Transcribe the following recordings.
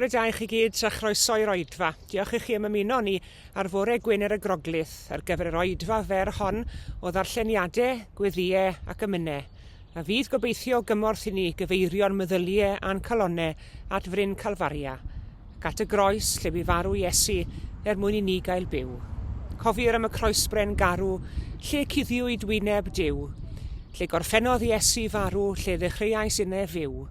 Bore da i chi gyd a chroeso i'r oedfa. Diolch i chi am ymuno ni ar fore Gwener y Groglith ar gyfer yr oedfa fer hon o ddarlleniadau, gweddïau ac emynau, a fydd gobeithio o gymorth i ni gyfeirio'n meddyliau a'n calonnau at Fryn Calfaria ac at y groes lle bu farw Iesu er mwyn i ni gael byw. Cofier am y croesbren garw lle cuddiwyd wyneb Duw, lle gorffennodd Iesu farw lle ddechreuais inne fyw.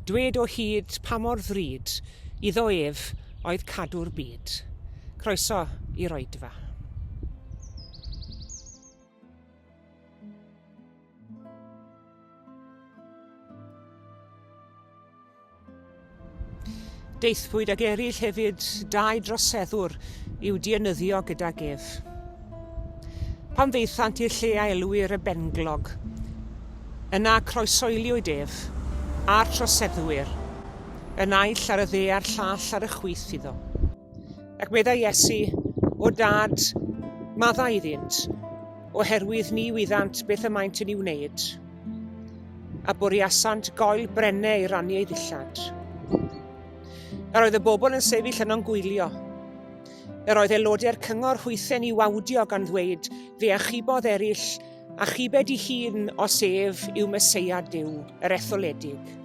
Dwed o hyd pa mor ddrud iddo ef oedd cadw'r byd. Croeso i'r oedfa. Daethpwyd ag eraill hefyd, dau droseddwr, i'w dienyddio gydag ef. Pan ddaethant i'r lle a elwir y Benglog, yna croesoeliwyd ef, a'r troseddwyr, y naill ar y dde a'r llall ar y chwith iddo. Ac meddai Iesu, O Dad, maddau iddynt, oherwydd ni wyddant beth y maent yn ei wneud. A bwriasant goel brenne i rannu ei ddillad. Yr oedd y bobl yn sefyll yno'n gwylio. Yr oedd aelodau'r cyngor hwythen i wawdio gan ddweud, fe achubodd eraill, achubed i hun os ef yw Meseia Duw, yr etholedig.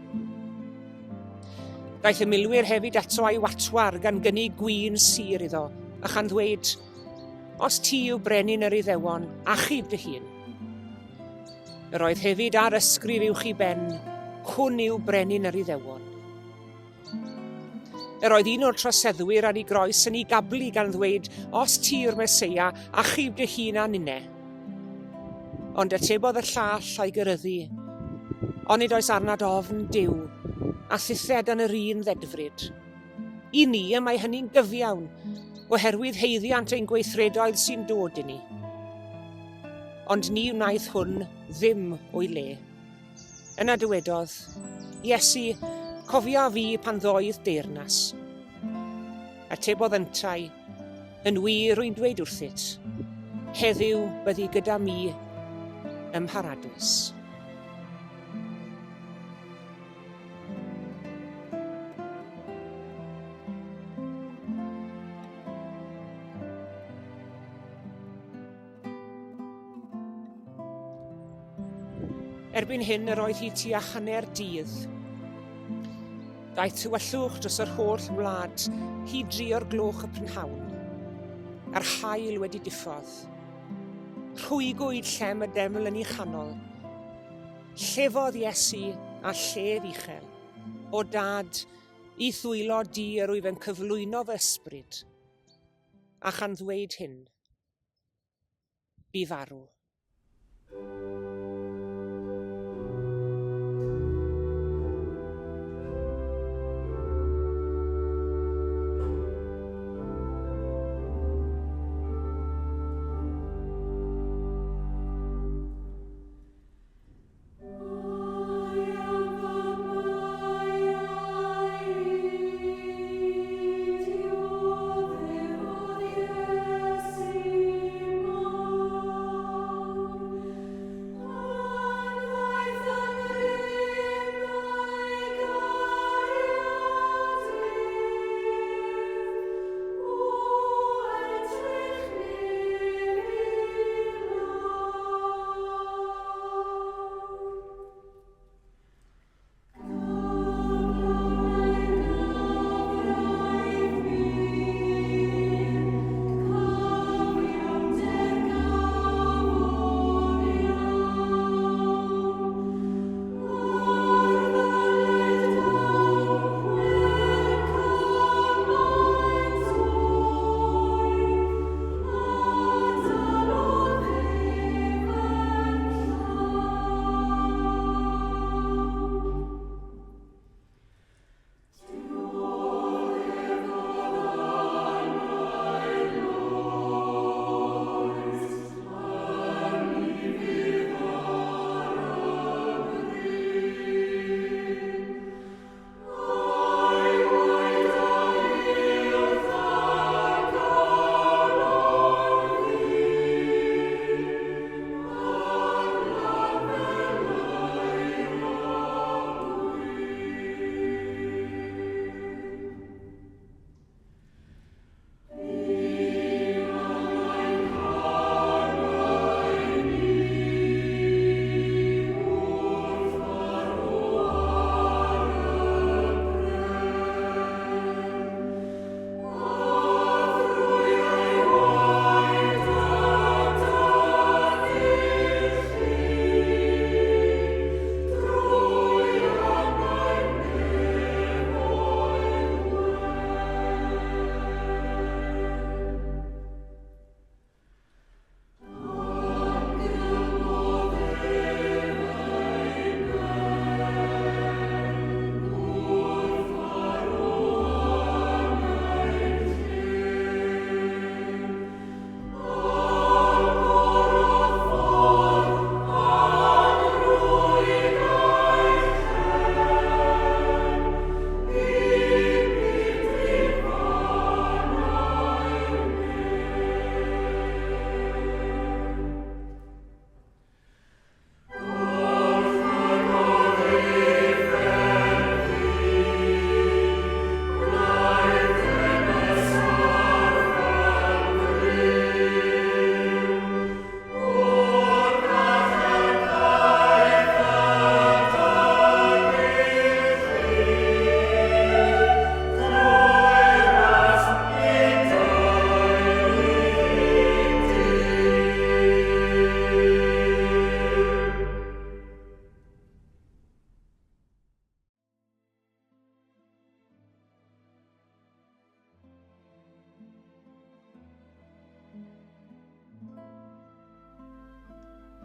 Daeth y milwyr hefyd ato a'i watwar gan gynnig gwin sur iddo, a chan ddweud, Os ti yw brenin yr Iddewon, achub dy hun. Yr oedd hefyd ar ysgrif uwch i ben, Hwn yw brenin yr Iddewon. Yr oedd un o'r troseddwyr ar ei groes yn ei gablu gan ddweud, Os ti yw'r Meseia, achub dy hun a ninne. Ond atebodd y llall a'i gyryddu, Onid oes arnad ofn Duw, a thithe dan yr un ddedfryd. I ni, y mae hynny'n gyfiawn, oherwydd haeddiant ein gweithredoedd sy'n dod i ni. Ond ni wnaeth hwn ddim o'i le. Yna dywedodd, Iesu, cofia fi pan ddoedd deyrnas. Atebodd yntau, Yn wir, rwy'n dweud wrthyt, heddiw byddi gyda mi ym Mharadwys. Erbyn hyn yr oedd hi tua hanner dydd. Daeth tywyllwch dros yr holl wlad hyd dri o'r gloch y prynhawn, a'r haul wedi diffodd. Rhwygwyd llem y deml yn ei chanol. Llefodd Iesu â llef uchel, O Dad, i'th ddwylo di yr wyf yn cyflwyno fy ysbryd. A chan ddweud hyn, bu farw.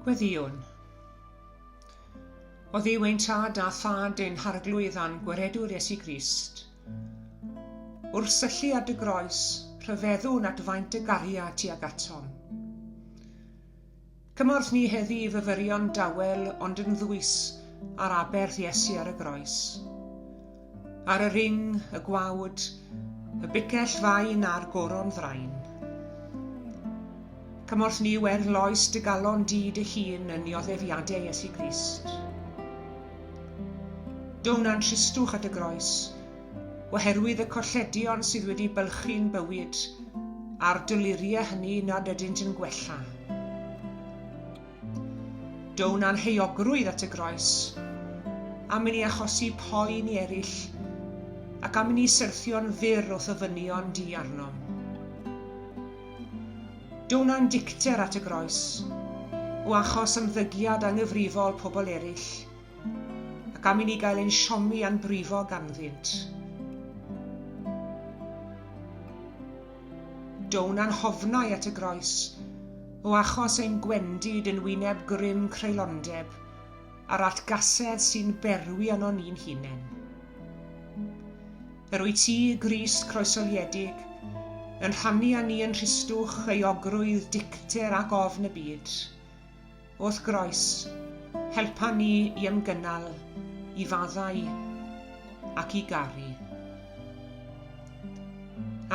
Gweddïwn. O Dduw ein Tad a Thad ein Harglwydd a'n Gwaredwr Iesu Grist, wrth syllu ar dy groes, rhyfeddwn at faint dy gariad tuag atom. Cymorth ni heddi i fyfyrio'n dawel ond yn ddwys ar aberth Iesu ar y groes. Ar y ring, y gwawd, y bicell fain a'r goron ddrain. Cymorth ni werdd loes dy galon di dy hun yn nioddefiadau Iesu Grist. Down a'n tristwch at y groes, oherwydd y colledion sydd wedi bylchu'n bywyd a'r doluriau hynny nad ydynt yn gwella. Down a'n heuogrwydd at y groes, am i ni achosi poen i eraill, ac am i ni syrthio'n fyr wrth ofynion di arnom. Down a'n dicter at y groes, o achos ymddygiad anghyfrifol pobl eraill, ac am i ni gael ein siomi a'n brifo ganddynt. Down a'n hofnau at y groes, o achos ein gwendid yn wyneb grym creulondeb a'r atgasedd sy'n berwi arnon ni'n hunain. Yr wyt ti, Grist croeshoeliedig, yn rhannu â ni yn nhristwch, euogrwydd, dicter ac ofn y byd. Wrth groes, helpa ni i ymgynnal, i faddau ac i garu.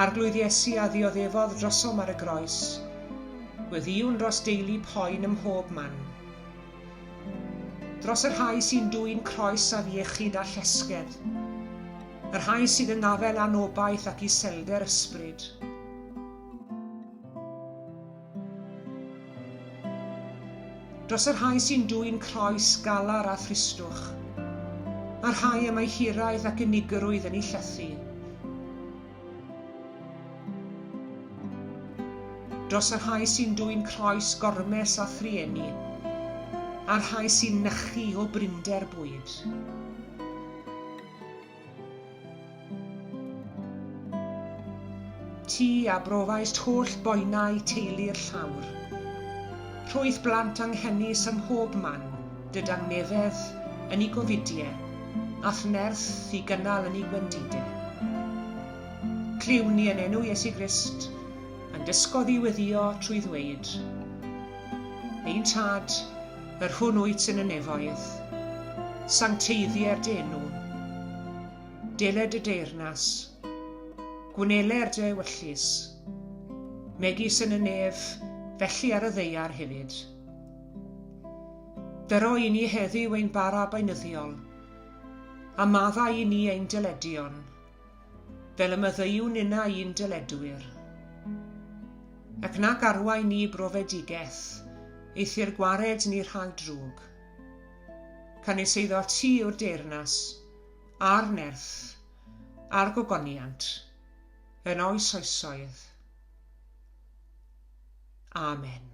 Arglwydd Iesu a ddioddefodd drosom ar y groes, gweddïwn dros deulu poen ym mhob man. Dros y rhai sy'n dwyn croes afiechyd a llesgedd, y rhai sydd yng ngafel anobaith ac iselder ysbryd. Dros y rhai sy'n dwyn croes galar a thristwch, a'r rhai y mae hiraeth ac unigrwydd yn eu llethu. Dros y rhai sy'n dwyn croes gormes a thrueni, a'r rhai sy'n nychu o brinder bwyd. Ti a brofaist holl boenau teulu'r llawr. Rhwydd blant anghenus ym mhob man, dy dangnefedd yn 'u gofidie, a'th nerth i gynnal yn 'u gwendide. Clyw ni yn enw Iesu Grist, a'n dysgodd i weddïo trwy ddweud, Ein Tad, yr hwn wyt yn y nefoedd, sancteiddier dy enw. Deled dy deyrnas, gwneler dy ewyllys, megis yn y nef, felly ar y ddaear hefyd. Dyro i ni heddiw ein bara beunyddiol, a maddau i ni ein dyledion, fel y maddeuwn ninnau i'n dyledwyr. Ac nac arwain ni brofedigaeth, eithr gwared ni rhag drwg. Canys eiddo ti yw'r deyrnas, a'r nerth, a'r gogoniant, yn oes oesoedd. Amen.